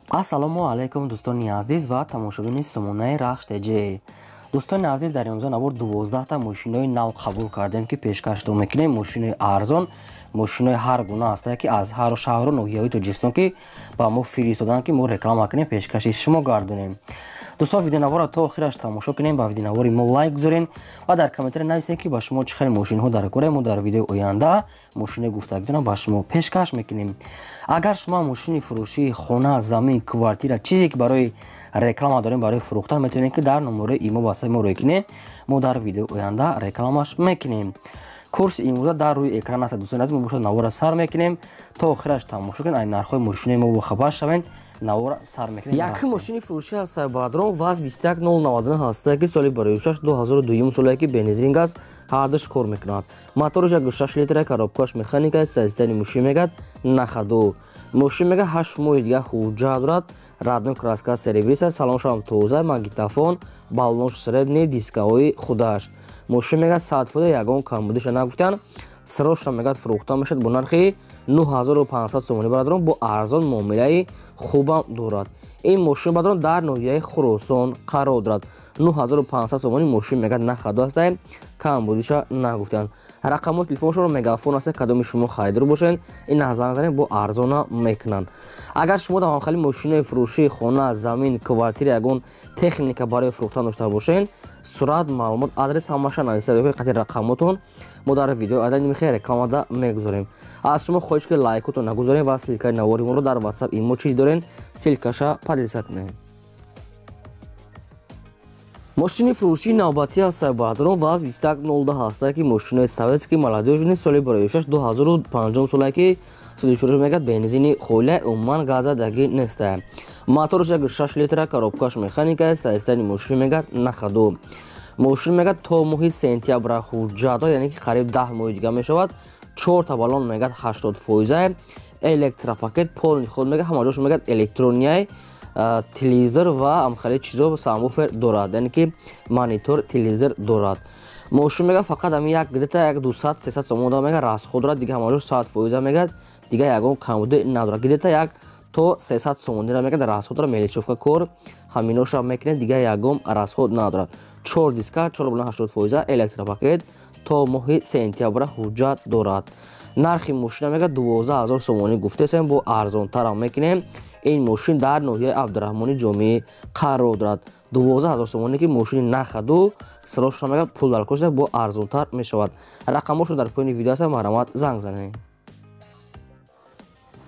Ассалому алайкум, дӯстони азиз ва тамошобини сомонаи Рахш ТЖ. Дӯстони азиз, дар имрӯза навор 12та мошинои нав қабул кардем, ки пешкаштон мекунем. Мошинои арзон, мошинои ҳар гуна ҳастанд, ки аз ҳар шаҳру ноҳияҳои Тоҷикистон ки ба мо фиристоданд, ки мо реклама кунем, пешкаши шумо гардонем. Дӯстон, видеонаворро то охираш тамошо кунем, ба видеонавори мо лайк гузорен ва дар комментария нависед, ки ба шумо чӣ хел мошинҳо дар кора. Мо дар видеои оянда мошинои гуфтагитона ба шумо пешкаш мекунем. Агар шумо мошини фурӯшии хона, замин, квартира, чизе ки барои реклама дорем, барои фурӯхтан, метавонед, ки дар номерои имо васаи мо рӯй кунед. Мо дар видеои оянда рекламаш мекунем. Курси имрӯза дар рӯи экран аст. Дӯстони азиз, мо бошад навора сар мекунем, то охираш тамошо кунед, ай нархҳои мошинои мо бохабар шавед. Навора сар мекунем. Якум мошини фурӯшӣ ҳаст, бародарон, ВАЗ 21099 ҳаста, ки соли барои 2002 соле, ки бензин, газ ҳардуш кор мекунад. Мотораш 1,6 литра, коробкаш механика. Состояние мошин мегад на ходу. Мошин мега 8 моҳи дига ҳуҷҷат дорад. Родной краска серебриста, салоншам тоза, магнитофон, баллонш средний, дискаҳои худаш. Мошин мега 100%, ягон камбудиша нагуфтан. Срочно мегад фурӯхта мешавад бо нархи 9500 сомонӣ. Бародарон, бо арзон муомилаи хубам дорад ин мошин. Бародарон, дар ноҳияи Хуросон қарор дорад. 9500 сомонӣ мошин мегад на ходу ҳастай, камбудиша нагуфтанд. Рақамҳои телефоншонро Мегафон аст. Кадоми шумо харидор бошед, ин занг занед, бо арзона мекунанд. Агар шумо дар ҳамхели мошинои фурӯшии хона, замин, квартира, ягон техника барои фурӯхтан дошта бошед, сурат, маълумот, адрес ҳамаша нависа қати рақамотон, мо дар видеои оянда мехе рекламада мегузорем. Аз шумо хоҳиш, ки лайкотон нагузорем ва ссылкаи навори моро дар WhatsApp, имо чиз дорен, ссылкаша поделиться кунем. Мошини фурӯшии навбатӣ ҳаст, бародарон, ВАЗ 2102 ҳаста, ки мошинои советский, молодёжный, соли бароишаш 2005 соле, ки соли фурӯш мегад бензини холия, умуман газадаги неста. Мотораш 1,6 литра, коробкаш механика. Состояние мошин мегад на ходу. Мошин мегад то моҳи сентябра ҳуҷҷат, яъне ки қариб 10 моҳи дига мешавад. Чорта баллон мегад 80%, электропакет полный ход мегад, ҳама ҷош мегад электронияй, телевизор ва амхали чизо, сабвуфер дорад, яъне ки монитор, телевизор дорад. Мошин мегад фақат ами як где-то як 200-300 сомон дора мегад расход дорад, дига ҳама ҷош 100% мегад, дига ягон камбуди надорад. Где-то як то 300 сомонира мегад расход дорад, мелочёвка кор ҳаминоша мекунед, дига ягон расход надорад. Чор диска, чор баллон 80%, электропакет, то моҳи сентябра ҳуҷҷат дорад. Нархи мошина мегад 12 000 сомонӣ гуфтесем, бо арзонтарам мекунем. Ин мошин дар ноҳияи Абдураҳмони Ҷомӣ қарор дорад. 12 000 сомонӣ, ки мошини на ходу, срочно мегад пул дар кошта, бо арзонтар мешавад. Рақамҳошон дар поёни видео аст, марҳамат, занг занед.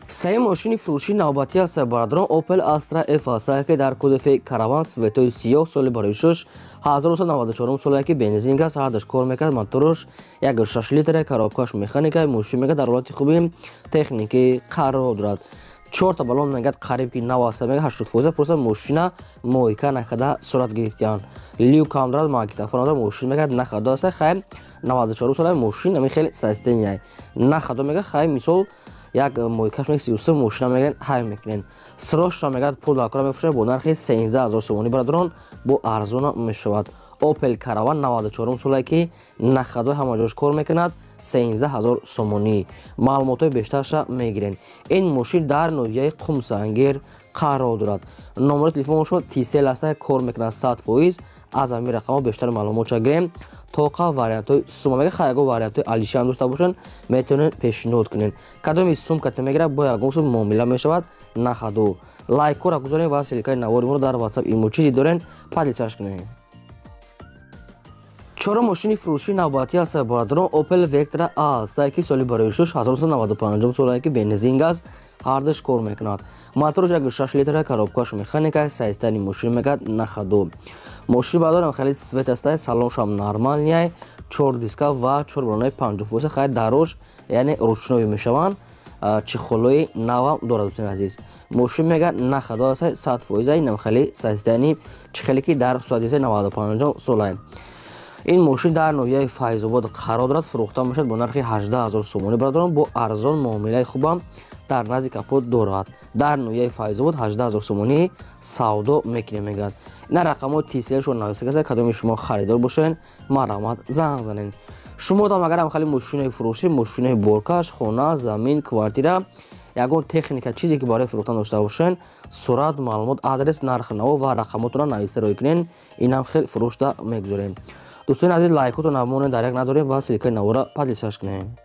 Сеюм мошини фурӯшии навбатӣ аст, бародарон, Opel Astra F аст, ки дар кузови Караван, цветои сиёҳ, соли барои 1994 соле, ки бензин, газ ҳардаш кор мекард. Мотораш 1,6 литра, коробкаш механика. Мошин мегад дар ҳолати хуби техникӣ қарор дорад. Чорта баллон мегад қариб ки нав аст, мегад 80%, просто мошина мойка накарда сурат гирифтиянд. Люкам дорад, магнитофон дорад. Мошин мегад на ходу аст. Хай, 94 сола мошин ами хеле состояние на ходу мегад. Хай, мисол, як мойкаш мег 33 мошина мегӯянд ҳай мекунен. Срочно мегӯяд пул дар кора мефурӯшад бо нархи 13 000 сомонӣ. Бародарон, бо арзона мешавад. Opel Караван 94 солае, ки на ходу, ҳама ҷош кор мекунад, 13 000 сомонӣ. Маълумотҳои бештарша мегирен. Ин мошин дар ноҳияи Қумсангир қарор дорад. Номери телефоншо Тисел аста, кор мекунад 100%. Аз ҳамин рақамҳо бештар маълумотша гирем. Тоқа вариантҳои сума мега, хай, ягон вариантҳои алишиам дошта бошанд, метавонед пешниҳод кунед. Кадоми сумката мегирад, бо ягон сум муомила мешавад. На ходу. Лайкҳоро гузорем ва ссылкаи навори моро дар WhatsApp, имо чизе дорен, поделиться кунед. Чорум мошини фурӯшии навбатӣ аст, бародарон, Opel Vectra A аст, ки соли барои 1995 соле, ки бензин, газ ҳардуш кор мекунад. Мотораш 1,6 литра, коробкаш механика. Состояние мошин мегад на ходу. Мошин, бародарам, хеле цвет аст, салоншам нормальный, чор диска ва чор баллонаи 50%. Хай, дарош яъне ручной мешаванд, чехолои навам дорад. Дӯстони азиз, мошин мегад на ходу аст, 100%. Инам хеле состояние чихеле ки дар суратиса 95 солае. Ин мошин дар ноҳияи Файзобод қарор дорад. Фурӯхта мешавад бо нархи 18 000 сомонӣ. Бародарон, бо арзон муомилаи хубам дар назди капот дорад. Дар ноҳияи Файзобод 18 000 сомонӣ савдо мекунем мегӯяд. Ина рақамҳои Тиселшон нависта. Кадоми шумо харидор бошед, марҳамат, занг занед. Шумо дам агар ҳам хеле мошинои фурӯшӣ, мошинои боркаш, хона, замин, квартира, Ягон техника, чизе ки барои фурӯхтан дошта бошен, сурат, маълумот, адрес, нархи наво ва рақамотро нависта рӯй кунен. Инам хел фурӯшда мегузорем. Дӯстони азиз, лайкотро намонен, дар як надорем ва ссылка и навора поделиться кунем.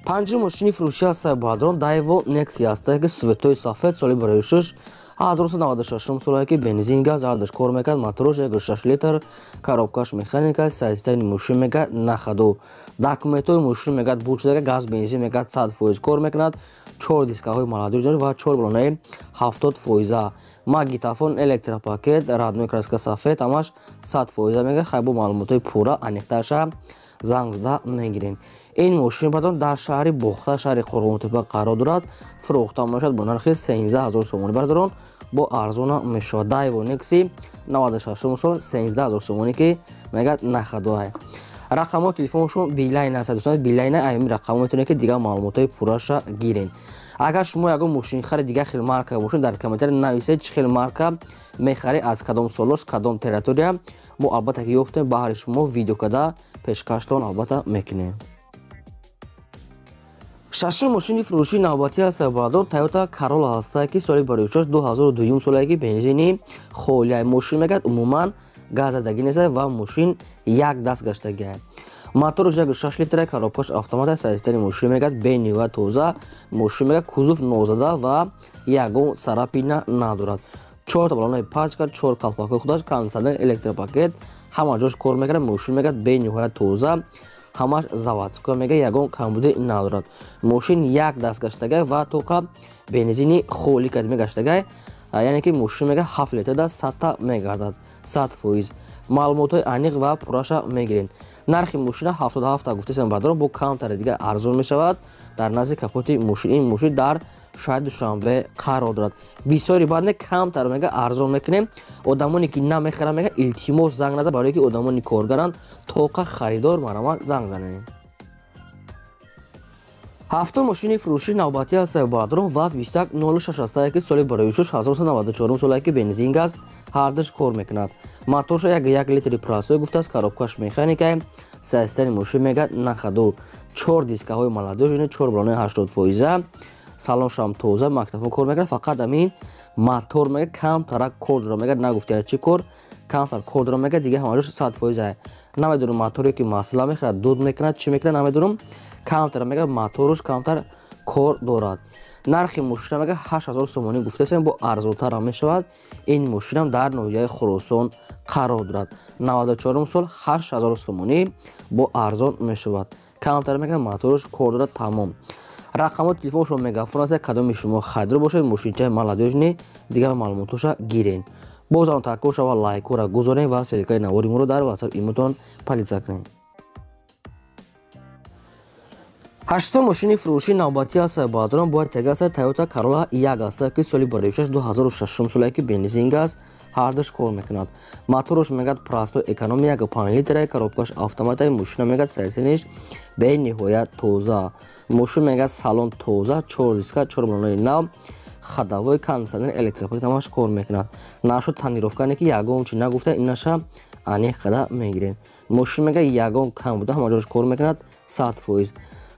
Панҷум мошини фурӯшӣ ҳаста, бародарон, Дайво Некси ҳаста, ки цвет ои сафед, соли 2006, 1996 солае, ки бензин, газ ҳардаш кор мекард. Моторш 1,6 литр, коробка ш механика. Состояние мошин мегӯяд на ходу. Документҳои мошин мегӯяд бучдага, газ, бензин мегӯяд 100% кор мекунад. Чор дискаҳои молодёжный ва чор балонаи 70 фоиза, магнитофон, электропакет, родной краска сафед, ҳамаш 100% мегӯяд. Хай, бо маълумотҳои пурра аниқтарша занг зада мегирем. Ин мошин бадон дар шаҳри Бохта, шаҳри Қурғонтепа қарор дорад. Фурӯхта мешавад бо нархи 13 000 сомонӣ. Бародарон, бо арзона мешавад. Дайво Некси 96 сол, 13 000 сомонӣ, ки мегӯяд на ходу ай. Рақамҳои телефоншон Билайн аст, дӯстон, Билайн. Ами рақамҳо метавонед, ки дигар маълумотҳои пурраша гирен. Агар шумо ягон мошинхари дигар хел марка бошед, дар комментария нависед, чӣ хел марка мехаред, аз кадом солош, кадом территория. Мо албатта ки ёфтем, баҳри шумо видео када пешкаштон албатта мекунем. Шашум мошини фурӯшии навбатӣ аст, бародарон, Тойота Карола ҳаста, ки соли 2006, 2002 солае, ки бензини холия. Мошин мегӯяд умуман газадагӣ нест ва мошин як даст гаштагиа. Моторш 1,6 литра, коробка ш автомат. Состояние мошин мегӯяд бениҳоят тоза. Мошин мегӯяд кузов нозада ва ягон царапина надорад. Чорта балонаи пачка, чор калпакҳои худаш, кондитсионер, электропакет, ҳама ҷош кор мекунад. Мошин мегӯяд бениҳоят тоза, ҳамаш заводской, мега ягон камбудӣ надорад. Мошин як даст гаштагай ва тоқа бензини холӣ кад мегаштагай, яъне ки мошин мега 7 литр да садта мегардад, 100%. Маълумотҳои аниқ ва пурраша мегирем. Нархи мошина 77 гуфтесам, бародарон, бо камтаре дига арзон мешавад. Дар назди капоти мошин, ин мошин дар шаҳри Душанбе қарор дорад. Бисёри баъд не, камтар мега арзон мекунем. Одамоне ки намехаранд, мега илтимос, занг назад, барое ки одамони коргаранд. Тоқа харидор марамат занг занед. Ҳафтум мошини фурӯши навбатӣ аст, бародарон, ВАЗ 2106 ҳастае, ки соли 2006, 1994 солае, ки бензин, газ ҳардаш кор мекунад. Моторша 1,1 литри простой гуфтааст, коробка ш механика. Состояние мошин мегӯяд на ходу. Чор дискаҳои молодёжный, чор балонаи 80 фоиза, салоншам тоза, магнитофон кор мекунад. Фақат ҳамин мотор мега камтарак кор дорад, мега нагуфтия чӣ кор, камтар кор дорад, мега дига ҳамаҷош 100%. Намедонам, моторе ки масъала мехӯрад, дуд мекунад, чӣ мекунад, намедонам. Камтар мега моторуш камтар кор дорад. Нархи мошина мега 8000 сомонӣ гуфтасем, бо арзонтарам мешавад. Ин мошинам дар ноҳияи Хуросон қарор дорад. 94 сол, 8000 сомонӣ, бо арзон мешавад. Камтар мега моторуш кор дорад, тамом. Рақамҳои телефоншон Мегафон аст. Кадоми шумо харидор бошед, мошинчаи молодёжный, дигар маълумотоша гирен. Бозам такрор шава, лайкҳоро гузорем ва ссылка и навори моро дар Ватсап, Имотон поделиться кунем. Ҳаштум мошини фурӯши навбатӣ аст, бародарон, бояд тега аст, Тойота Карола як аст, ки соли 2006, 2006 солае, ки бензин, газ ҳардаш кор мекунад. Моторш мегӯяд простой, экономи, 1,5 литра, коробка ш автомата. Мошина мегӯяд состояние ш бениҳоят тоза. Мошин мегӯяд салон тоза, чор диска, чор балонаи нав, ходовой, кондитсионер, электропакет, ҳамаш кор мекунад. Нашуд тонировка не, ки ягон чи нагуфта, инаша аниқ када мегирем. Мошин мегӯяд ягон кам буда, ҳама ҷош кор мекунад, 100%.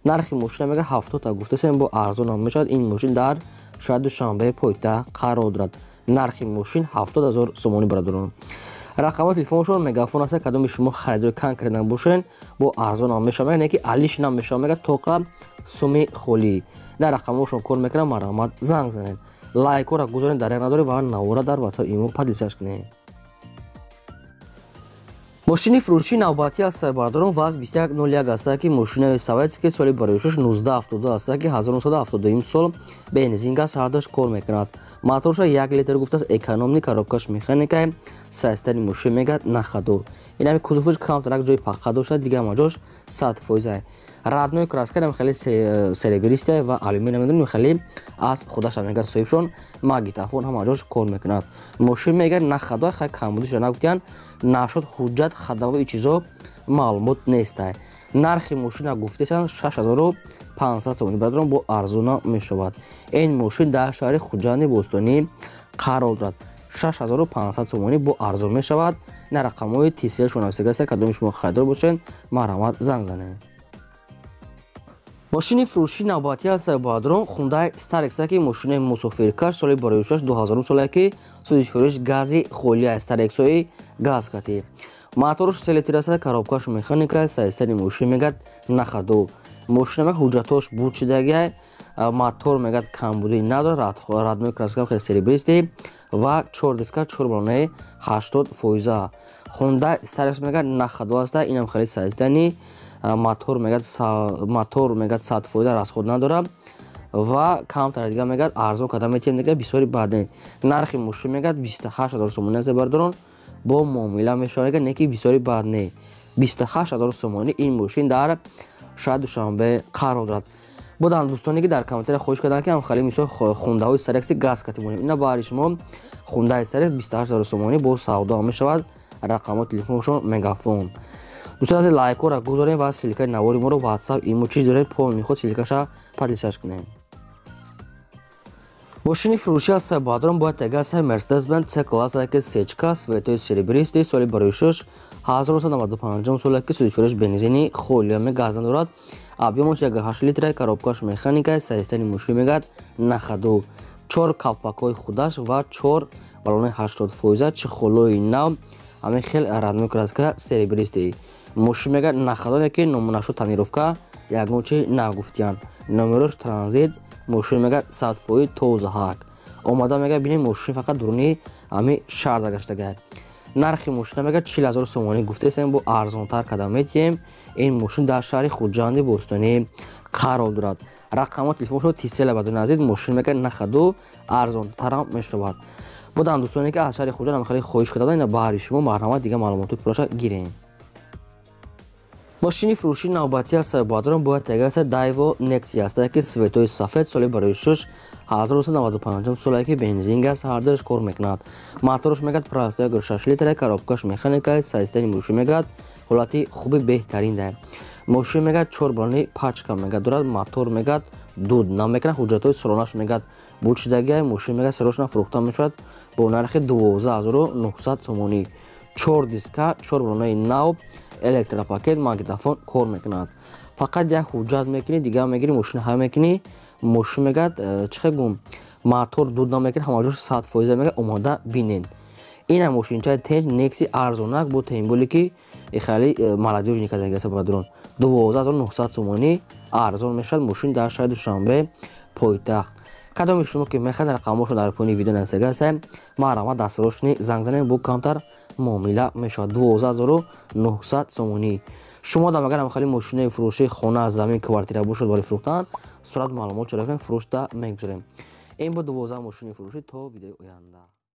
Нархи мошина мега 70та гуфтасем, бо арзонам мешавад. Ин мошин дар шаҳри Душанбе, пойтахт қарор дорад. Нархи мошин 70 000 сомонӣ, бародарон. Рақамҳои телефоншон Мегафон аст. Кадоми шумо харидори конкретно бошен, бо арзонам мешавад, не ки алиш намешавад, мега тоқа суми холӣ. Дар рақамҳошон кор мекунам, марҳамат, занг занед. Лайкҳоро гузоред, дар як надоред ва навора дар Ватсап, Имо поделиться кунед. Мошини фурӯшии навбатӣ аст, бародарон, ВАЗ 2101 аст, ки мошинаи советский, соли 2006, 1972 аст, ки 1972 сол, бензин, газ ҳардаш кор мекунад. Моторша 1 литр гуфтааст, экономный, коробка ш механика. Состояние мошин мегӯяд на ходу. Инами кузовш камтарак ҷои паққа дошта, дигар ҳама ҷош 100%. Родной краска нам хеле серебристая ва алюминий, намедонем, хеле аз худаша мегӯяд соҳибшон. Магнитофон, ҳама ҷош кор мекунад. Мошин мегӯяд на ходу. Хай, камбудиша нагуфтиян, нашуд ҳуҷҷат, ходовой чизо маълумот нестай. Нархи мошина гуфтесанд 6500 сомонӣ, бародарон, бо арзона мешавад. Ин мошин дар шаҳри Хуҷанди бостонӣ қарор дорад. 6500 сомонӣ, бо арзон мешавад. На рақамҳои тисияшон нависагаста. Кадоми шумо харидор бошед, марҳамат, занг занед. Мошини фурӯши навбатӣ аст бародарон, Хундай Старекс, ки мошинаи мусофиркаш, соли 2006, 2000 соле, ки сӯзишфурӯш гази холия, Старексҳои газ кати. Моторш се литр аст, коробкаш механика, состояни мошин мегад на ходу. Мошина мега ҳуҷҷатош буд шудагиай, мотор мегад камбудӣ надорад, родной краска, хеле серебристый ва чор диска, чор балонаи 80%. Хундай Старекс мегад на ходу аста, инам хеле состояни мотор мегад 100% расход надорад ва камтар дига мегад арзон карда метиҳем, дига бисёри бад не. Нархи мошин мегад 28 000 сомонӣ аст бародарон, бо муомила мешавад, мегад не ки бисёри бад не. 28 000 сомонӣ ин мошин дар шаҳри Душанбе қарор дорад. Буданд дӯстоне, ки дар комментария хоҳиш карданд, ки ҳам хеле мисол хундаҳои Старекси газ кати монем. Ина баҳри шумо Хундаи Старекс 28 000 сомонӣ, бо савдо мешавад. Рақамҳои телефоншон Мегафон. Дӯстон азиз, лайкҳоро гузорем ва ссылкаи навори моро WhatsApp, имо, чиз дорем, пол мехоҳад, ссылкаша поделиться кунем. Мошини фурӯшӣ аст бародарон, бояд тега аст Мерседес Бенз С класс, ки сечка, цветои серебристый, соли 2006, 1995 соле, ки сӯзишфурӯш бензини холия, газ надорад. Объёмаш 1,8 литра, коробкаш механика, состояни мошин мегад на ходу. Чор калпакҳои худаш ва чор балонаи 80%, чехолои нав, ҳамин хел родной краска, серебристый. Мошин мегад на ходу, ки номунашу тонировка ягон чи нагуфтиянд. Номерош транзит. Мошин мегад 100% тозаҳак. Омада мегад бинем, мошин фақат дуруни ҳами шаҳр гаштага. Нархи мошина мегад 40 000 сомонӣ гуфтаистем, бо арзонтар карда метиҳем. Ин мошин дар шаҳри Хуҷанди бостонӣ қарор дорад. Рақамҳо телефоншо Тисела. Бародарони азиз, мошин мегад на ходу, арзонтарам мешавад. Буданд дӯстоне, ки аз шаҳри Хуҷанд хеле хоҳиш карда, ина баҳри шумо, марҳамат, дига маълумоти пурраша гирем. Мошини фурӯши навбатӣ аст бародарон, бояд тега аст Дайво Некси аст, ки цветои сафед, соли 2006, 1995 соле, ки бензин газ ҳардуш кор мекунад. Моторш мегад простой, 6 литра, коробкаш механика, состояни мошин мегад ҳолати хуби беҳтарин да. Мошин мегад чор балони пачка мегад дорад, мотор мегад дуд намекунад, ҳуҷҷатҳои солонаш мегад буд шудагиай. Мошин мегад срочно фурӯхта мешавад бо нархи 12 900 сомонӣ. Чор диска, чор балонаи нав, электропакет, магнитофон кор мекунад. Фақат як ҳуҷҷат мекунӣ, дигар мегирӣ, мошин ҳай мекунӣ. Мошин мегад чӣ хел гум, мотор дуд намекунад, ҳамаҷош 100% мегад, омода бинед. Ина мошинчаи тенҷ Некси арзонак, бо темболе ки хеле молодёжный кардагиаст бародарон, 12 900 сомонӣ арзон мешавад. Мошин дар шаҳри Душанбе пойтахт. Кадоми шумо ки мехоҳед, рақамҳошо дар поёни видео нависага ҳастем, марҳамат, дастрашни занг занем, бо камтар муомила мешавад. 12 900 сомонӣ. Шумо дам агар хеле мошинаи фурӯшии хона, замин, квартира бошад барои фурӯхтан, сурат маълумот чора кунем, фурӯшта мегузорем. Ин буд 12 мошини фурӯшӣ. То видеои оянда.